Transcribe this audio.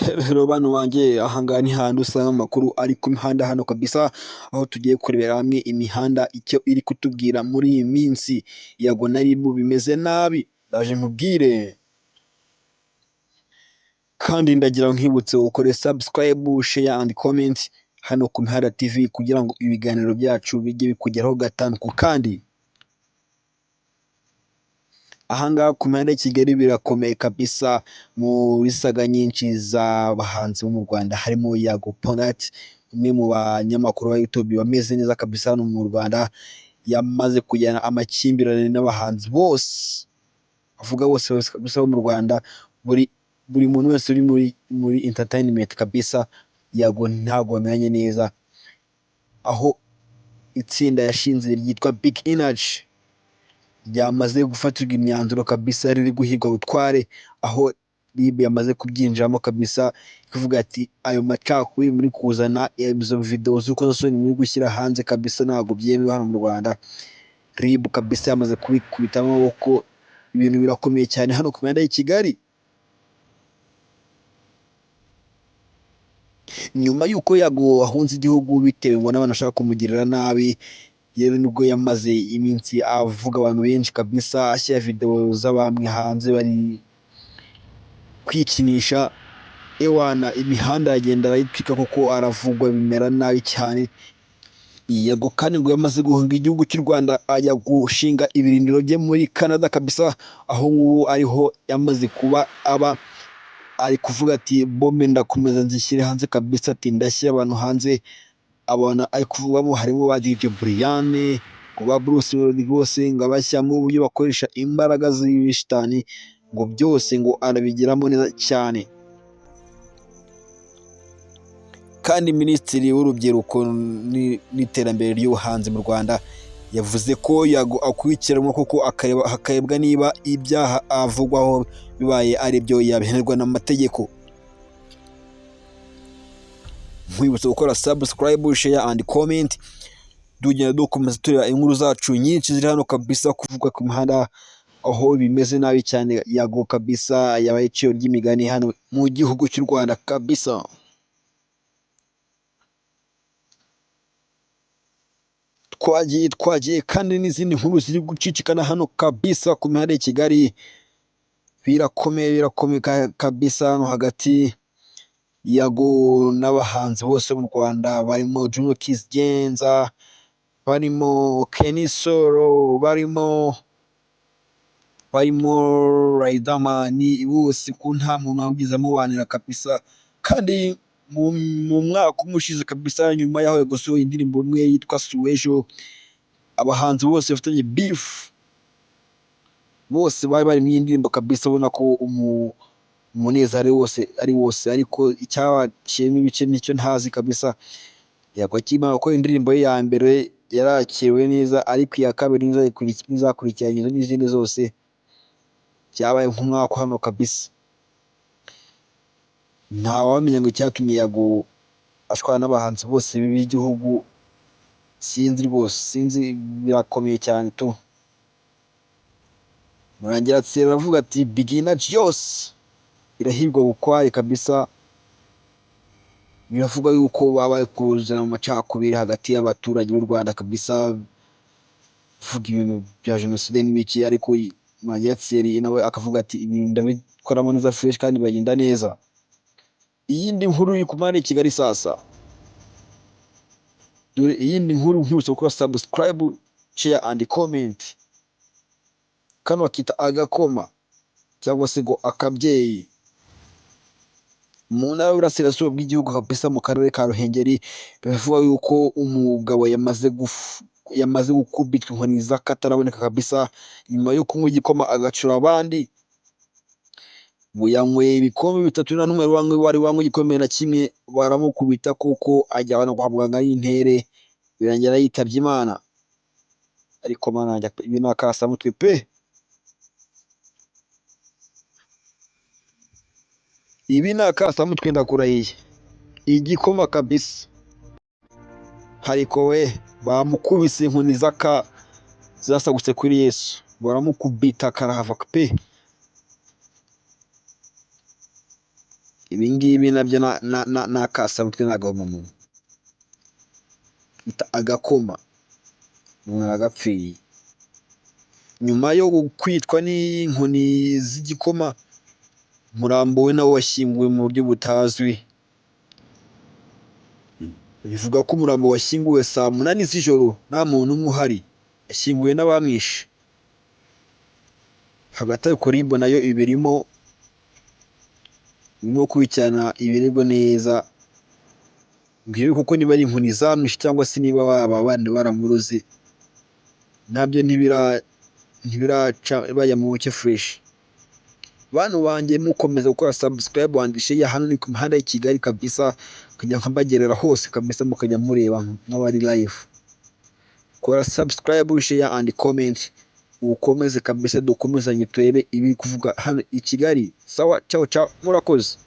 Hello bantu banjye, ahangaha ni hahandi usanga amakuru ari ku mihanda hano kabisa, aho tugiye kurebera hamwe imihanda icyo iri kutubwira muri iyi minsi. Yago na RIB bimeze nabi, ndaje nkubwire. Kandi ndagira nkwibutse ukore subscribe, share and comment hano ku Mihanda TV kugira ngo ibiganiro byacu bijye bikugeraho gatanu ku kandi. Ahangaha ku mihanda y'i Kigali birakomeye kabisa, muri saga nyinshi z'abahanzi bo mu Rwanda harimo Yago Pon Dat, umwe mu banyamakuru ba YouTube bameze neza kabisa hano mu Rwanda, yamaze kugirana amakimbirane n'abahanzi bose, avuga bose bose kabisa bo mu Rwanda, buri muntu wese uri muri entertainment kabisa, Yago ntabwo bamenyanye neza, aho itsinda yashinze ryitwa Big Energy ryamaze gufatirwa imyanzuro kabisa, riri guhigwa butware, aho RIB yamaze kubyinjiramo kabisa, ikavuga ati ayo macakubiri muri kuzana, izo video z'urukozasoni muri gushyira hanze kabisa ntabwo byemewe hano mu Rwanda. RIB kabisa yamaze kubikubitamo amaboko, ibintu birakomeye cyane hano ku mihanda y'i Kigali. Nyuma y'uko Yago ahunze igihugu bitewe ngo n'abantu bashaka kumugirira nabi, yewe nubwo yamaze iminsi avuga abantu benshi kabisa, ashyira video z'abamwe hanze bari kwikinisha, ewana imihanda aragenda arayitwika kuko aravugwa bimera nabi cyane. Yago kandi ngo yamaze guhunga igihugu cy'u Rwanda ajya gushinga ibirindiro bye muri Canada kabisa, aho ngubu ariho yamaze kuba aba, ari kuvuga ati bombe ndakomeza nzishyire hanze kabisa, ati ndashyira abantu hanze. Abantu ari kuvugwamo harimo ba DJ Brian, ngo ba Bruce Melody bose ngo abashyiramo uburyo bakoresha imbaraga z'ibishitani, ngo byose ngo arabigiramo neza cyane. Kandi Minisitiri w'Urubyiruko n'Iterambere ry'Ubuhanzi mu Rwanda yavuze ko Yago akurikiranwa koko hakarebwa niba ibyaha avugwaho bibaye ari byo yabihanirwa n'amategeko. Nkwibutsa gukora subscribe, share and comment, tugenda dukomeza tureba inkuru zacu nyinshi ziri hano kabisa kuvugwa ku mihanda, aho bimeze nabi cyane. Yago kabisa yabaye iciro ry'imigani hano mu gihugu cy'u Rwanda kabisa. Twagiye kandi n'izindi nkuru ziri gucicikana hano kabisa ku mihanda y'i Kigali, birakomeye kabisa hano hagati Yago n'abahanzi bose mu Rwanda barimo Juno Kizigenza, barimo Kenny Solo, barimo Riderman, bose ko nta muntu wigeze amubanira kabisa. Kandi mu mwaka umwe ushize kabisa, nyuma y'aho Yago asohoye indirimbo imwe yitwa Suwejo, abahanzi bose bafitanye beef bose bari bari mu indirimbo kabisa, ubona ko umunezero ari wose, ariko icyabaciyemo ibice nicyo ntazi kabisa. Yago akimara gukora indirimbo ye ya mbere yarakiriwe neza, ariko iya kabiri n'izakurikiranye n'izindi zose byabaye nk'umwaka hano kabisa. Ntawamenya ngo icyatumye Yago ashwana n'abahanzi bose b'igihugu, sinzi rwose, sinzi, birakomeye cyane tu. Murangira Thierry aravuga ati Big Energy yose irahirwa bukware kabisa, biravugwa yuko baba bari kuzana amacakubiri hagati y'abaturage b'u Rwanda kabisa, bavuga ibintu bya jenoside n'ibiki, ariko Murangira Thierry nawe akavuga ati ibintu ndabikoramo neza fresh kandi bagenda neza. Iyindi nkuru iri ku mihanda y'i Kigali sasa, dore iyindi nkuru nkwibutsa gukora subscribe, share and comment. Kano bakita agakoma cyangwa se ngo akabyeyi. Mu ntara y'Uburasirazuba bw'igihugu kabisa, mu karere ka Ruhengeri, bivugwa yuko umugabo yamaze gukubitwa inkoni z'akataraboneka kabisa, nyuma yo kunywa igikoma agacura abandi. Ngo yanyweye ibikombe bitatu, nta n'umwe wari wanywa igikombe na kimwe, baramukubita kuko ajyanwa kwa muganga y'intere, birangira yitabye Imana. Ariko Mana yanjye, ibi ni akasamutwe pe! Ibi ni akasamutwe ndakurahiye, igikoma kabisa. Ariko we bamukubise inkoni zasagutse kuri Yesu, baramukubita karahava pe! Ibi ngibi nabyo ni akasamutwe, ni agahomamunwa. Bita agakoma, umuntu aragapfiriye. Nyuma yo kwicwa n'inkoni z'igikoma, umurambo we nawo washyinguwe mu buryo butazwi. Bivuga ko umurambo washyinguwe saa 8 z'ijoro nta muntu n'umwe uhari, yashyinguwe n'abamwishe. Hagati ariko RIB nayo ibirimo, irimo gukurikirana ibirego neza ngo irebe koko niba ari inkoni zamwishe cyangwa se niba baba bandi baramuroze, nabyo ntibiraca bajya mu mucyo fresh. Bantu banjye, mukomeza gukora subscribe and share. Hano ni ku mihanda y'i Kigali kabisa, nkajya mbagerera hose kabisa, mukajya mureba nk'abari live. Kora subscribe, share and comment, ukomeze kabisa, dukomezanye turebe ibiri kuvuga hano i Kigali. Sawa, ciao ciao, murakoze.